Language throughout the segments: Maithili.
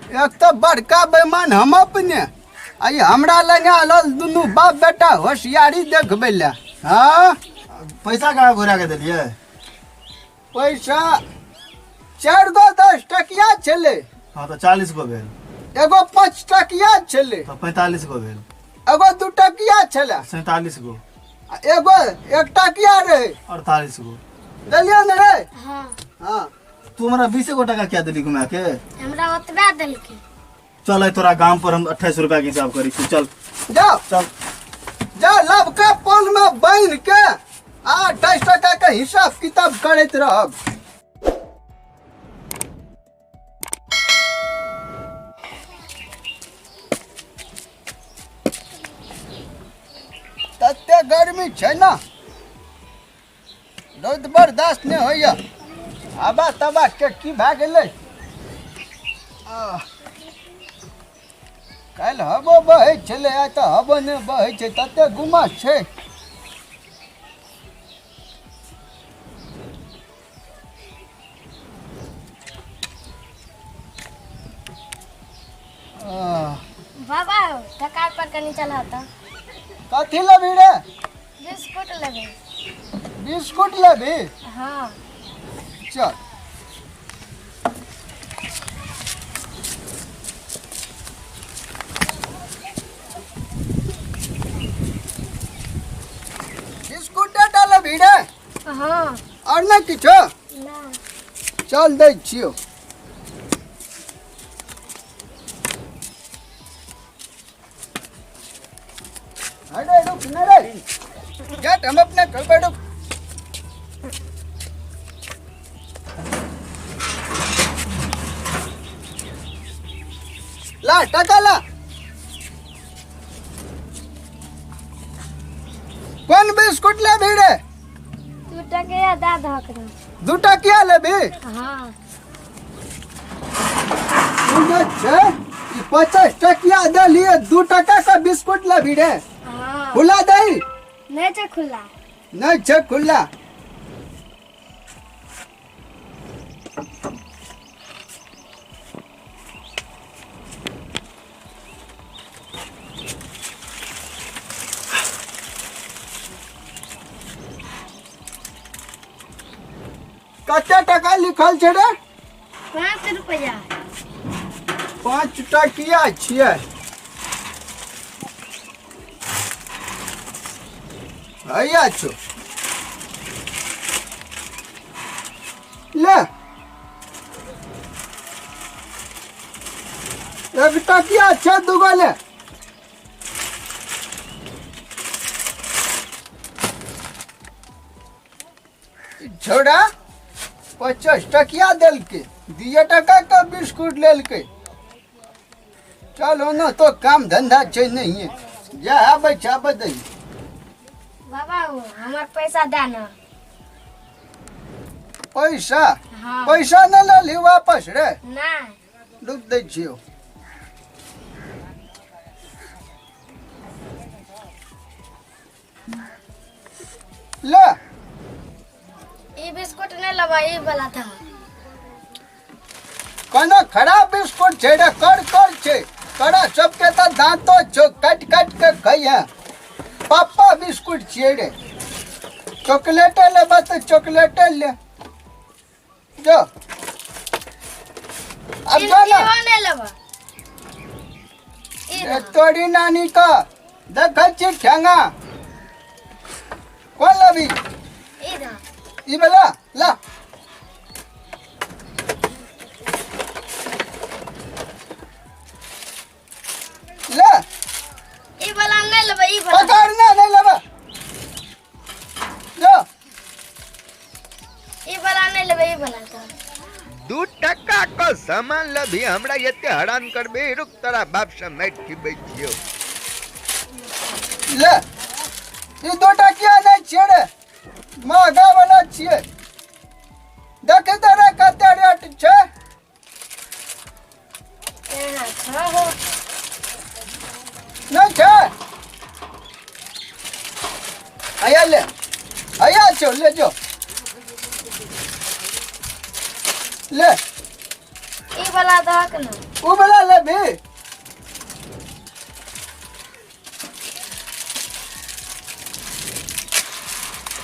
एक तऽ बड़का बेमान हम अपने आ ई हमरा लग आयल दुनू बाप बेटा होशियारी देखबै लए। हाँ, पैसा कहाँ घुरा के देलियै? पैसा 4 गो 10 टकिया छलै। हाँ, तऽ 40 गो भेल। एगो 5 टकिया छलै। तऽ 45 गो भेल। एगो 2 टकिया छलै। 47 गो। आ एगो 1 टकिया रहै। 48 गो। देलियै ने रे? हाँ। हाँ। तू हमरा 20 गो टका क्या देली घुमा के? हमरा ओतबे देलकै। चल आइ तोरा गाम पर हम 28 रुपया के हिसाब करी छी। चल जाओ चल जाओ, लबका पोल में बांध के आ 28 टका के हिसाब किताब करैत रहब। तते गर्मी छै ने, रौद बर्दाश्त नहि होइया। हवा तवा के की भए गेलै? काल्हि हवो बहै छलै, आइ तऽ हवो नहि बहै छै, तते गुमस छै। बाबा, दोकान पर कनी चलह तऽ। कथी लेबही रे? बिस्कुट लेबै। बिस्कुट लेबही? हाँ। चल। बिस्कुट टा लेबही रे? हाँ। और नहि किछो? ना। चल दै छियौ। अरे रुक न रे, जट हम अपने घर पे रुक। ला टका ला। कौन बिस्कुट ले रे? 2 टकिया दए दहक रे। 2 टकिया लेबही? हाँ। छै ई 50 टकिया देलिए, 2 टका के बिस्कुट लेबही रे? हाँ। खुला दही? नहि छै खुला। नहि छै खुला। कते टका लिखल छै रे? 5 रुपया। 5 टकिया छियै। हैया छौ, ले 1 टकिया छै, दूगो ले। छोड़ा 50 टकिया देलकै, 2 टका के बिस्कुट लेलकै। चलो ना तो काम धंधा छै नहीं, जा आबै छै आबै दही। बाबा, हमर पैसा दे ना। पैसा? हाँ। पैसा न लेलही वापस रे? नहीं। रुक दै छियौ। ले। ई बिस्कुट नहीं लेबै, ई वाला था। कोनो खराब बिस्कुट छै रे, कर कर छै तोरा सबके तऽ दांतो छौ, काटि काटि के खइहे। पापा बिस्कुट छियै रे। चॉकलेटे लेबे तऽ चॉकलेटे ले जो। अब जो ना। इहो नहीं लेबै। ई ए, तोरी नानी का देखै छी ठेंगा। कोन लेबी? ई दह। ई वाला ला। ले। ई वाला नहीं लेबै, ई वाला। पकड़ ना, नहीं लेबै। जो। ई वाला नहीं लेबै, ई वाला दह। 2 टका के सामान लभी हमरा एते हरान करबे? रुक तोरा बाप से मारि खिबै छियौ। ले ई 2 टकिया नहि छियै रे, महगा वाला छियै। देखे तऽ रे कते रेट छै। केना छहो? नहि छै। हैया ले, हैया छौ, ले जो ले। ई वाला दहक ना। उ वाला लेबही?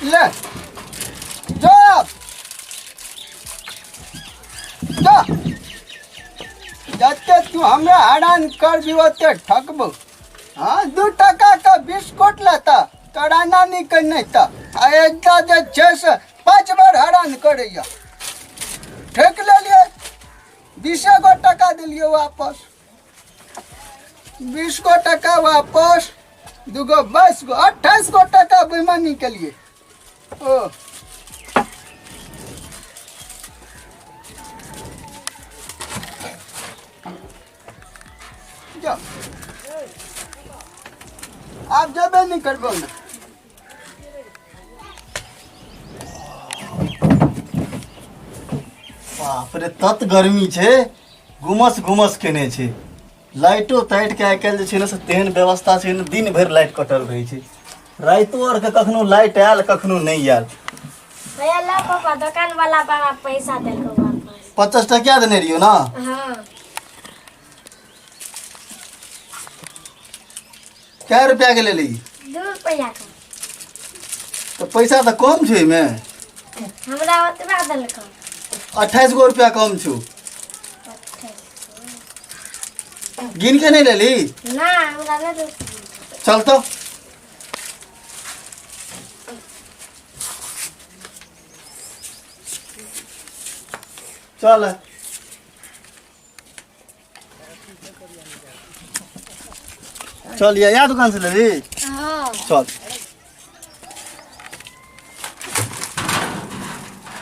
ले जो अब। जा, जते तू हमरा हरान कर भी ओते ठकबो। हाँ, 2 टका के बिस्कुट लेता तोरा नानी के नहीं त आ एकटा जे छै से 5 बेर हरान करैया। ठकि लेलियै, 20 गो टका देलियै वापस, 20 गो टका वापस, 2 गो 22 गो 28 गो टका बेईमानी केलियै। ओ जा, आब जेबे नहीं करबो ने। बाप रे, तत गर्मी छै, गुमस गुमस केने छै। लाइटो ताइट के आइ काल्हि जे छै ने से तेहन व्यवस्था छै ने, दिन भरि लाइट कटल रहै छै। रातिो आरके कखनो लाइट आयल, कखनो नहि आयल। भैया ला पापा, दोकान वाला बाबा पैसा देलको वापस। 50 टकिया देने रहियो ना? हाँ। कै रुपया के लेली? 2 रुपया के। तो पैसा तो कम छै एहिमे। हमरा ओतबा देलको। 28 गो रुपया कम छौ। गिन के नहीं लेली? ना, हमरा नहीं देलको। चल तो। चल चल, या दुकान से लेबी? हाँ। चल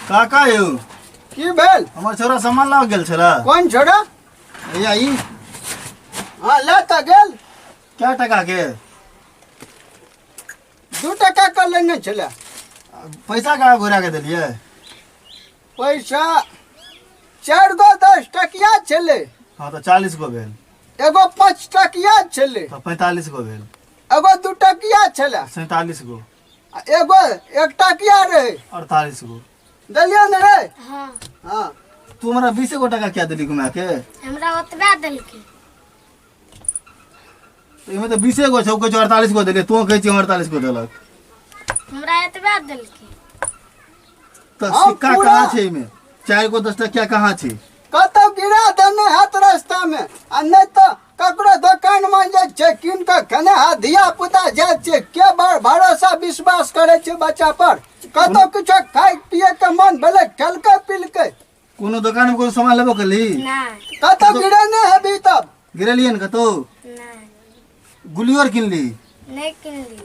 काका यौ। की भेल? हमर छोरा सामान लऽ गेल छला। कोन छोरा? भैया ई। हाँ, लऽ तऽ गेल। कै टका के? 2 टका के लेने छलै। पैसा कहाँ घुरा के देलियै? पैसा 4 गो 10 टकिया छलै। हाँ तऽ 40 गो भेल। एगो 5 टकिया छलै। तऽ 45 गो भेल। एगो 2 टकिया छलै। 47 गो। आ एगो 1 टकिया रहै। 48 गो। देलियै ने रे? हाँ। हाँ। तू हमरा 20 गो टका किया देली घुमा के? हमरा ओतबा देलकै। तऽ एहिमे तऽ 20 गो छौ, कहै छौ 48 गो देलियै, तू कहै छी 48 गो देलक। हमरा एतबा देलकै। तऽ हम सिक्का पूरा- कहाँ छै एहिमे? 4 गो 10 टकिया कहाँ छै? कतौ गिरा देने हाथ रास्ता में, आ नहीं तो ककरो दोकान में जाइ छै कीन के खेने हाथ, धिया पुता जाइ छै के बार भरोसा विश्वास करे छै बच्चा पर। कतौ किछो खाय पिए के मन भेलै, खेलकै पिलकै। कोनो दोकान में कोनो सामान लेबो केली? नहीं। कतौ गिरेने हेबी तब? गिरेलियै ने कतौ? नहीं। गुलियो आर किनली? नहीं किनली।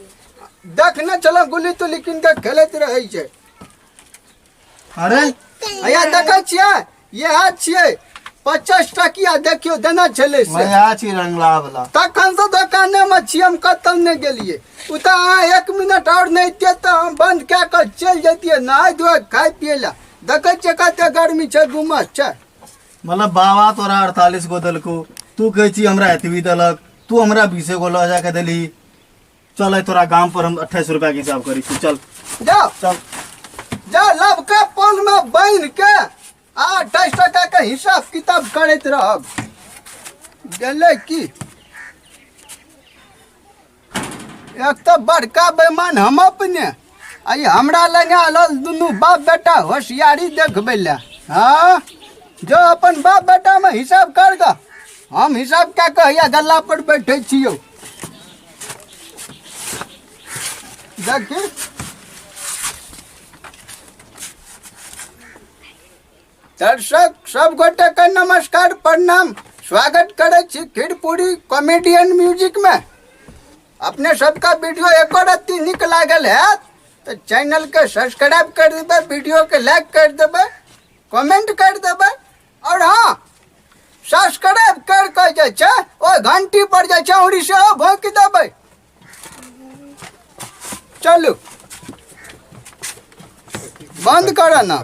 देखने छलहुँ गुल्ली तुल्ली कीन के खेलैत रहै छै। अरे हैया देखै छियै, इएह छियै 50 टकिया, देखियौ देना छलै से। वएह छी रंगला वाला। तखन से दोकाने में छियै, हम कतौ नहि गेलियै। ओ तऽ अहाँ 1 मिनट आओर नहि अइतियै तऽ हम बंद कए कऽ चलि जैतियै नहाय धोआय खाय पियै लए। देखै छियै कते गर्मी छै, गुमस छै। मतलब बाबा तोरा 48 गो देलको, तू कहै छी हमरा एतबी देलक, तू हमरा 20 गो लऽ जाके देलही। चल आइ तोरा गाम पर हम 28 रुपया के हिसाब करै छी, चल। जाओ। चल। जा, लबका पोल में बान्हि के आ 28 टका के हिसाब किताब करैत रहब। गेलै की? एक तऽ बड़का बेमान हम अपने, आ ई हमरा लग आयल दुनू बाप बेटा होशियारी देखबै लए। हाँ, जो अपन बाप बेटा में हिसाब कर ग, हम हिसाब कए कऽ हैया गल्ला पर बैठे छियौ। देखी दर्शक सब गोटे के नमस्कार प्रणाम, स्वागत करे छी खीरपुरी कॉमेडियन म्यूजिक में। अपने सबका वीडियो एको रत्ती निक लागल है तो चैनल के सब्सक्राइब कर देबै, वीडियो के लाइक कर देबै, कमेंट कर देबै, और हाँ सब्सक्राइब कर के जे छै ओहि घंटी पर जे छै उड़ी सेहो भोंकि देबै। चलू बंद कर ना।